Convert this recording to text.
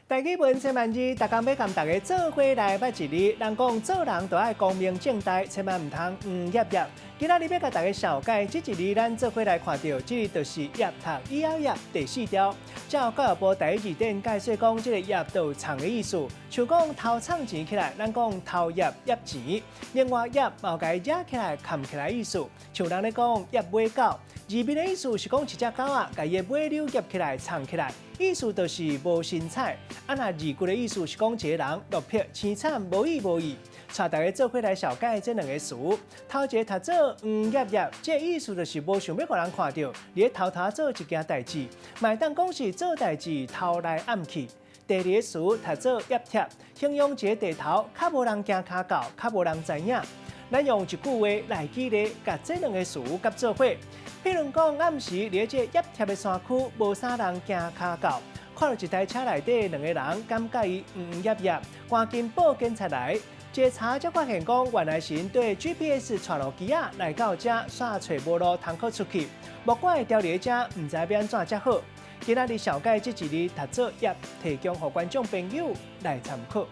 台語文千萬字，逐工欲共大家做伙來捌一字。人講做人就愛光明正大，千萬毋通黃曄曄。今仔日欲共大家紹介，這一字咱做伙來看著，這個就是曄讀以後葉第四條。照教育部台語字典解說講，這個曄就有藏的意思，像講偷藏錢起來，咱講偷曄挹錢。另外曄嘛有共伊惹起來、崁起來意思，像人咧講挹尾狗，字面的意思是講一隻狗仔，共伊的尾溜挹起來、藏起來，意思就是無神采。啊，若字骨的意思是講一个人落魄、淒慘、無依無倚。帶大家做伙來紹介這兩个詞，頭一个讀做黃曄曄，這个意思就是無想欲予人看著，佇咧偷偷做一件代誌，嘛會當講是做代誌偷來暗去。第二個詞讀做挹帖，形容一个地頭較無人行跤到，較無人知影。咱用一句話來舉例，共這兩个詞佮做伙。譬如講，暗時佇咧這挹帖的山區，無啥人行跤到，看著一台車內底兩个人，感覺伊黃黃曄曄，趕緊報警察來。一查才發現講，原來是𪜶綴 GPS 帶路機仔來到遮，煞揣無路通好出去，莫怪會牢佇咧遮，毋知欲按怎才好。今仔日紹介這一字讀做挹，提供予觀眾朋友來參考。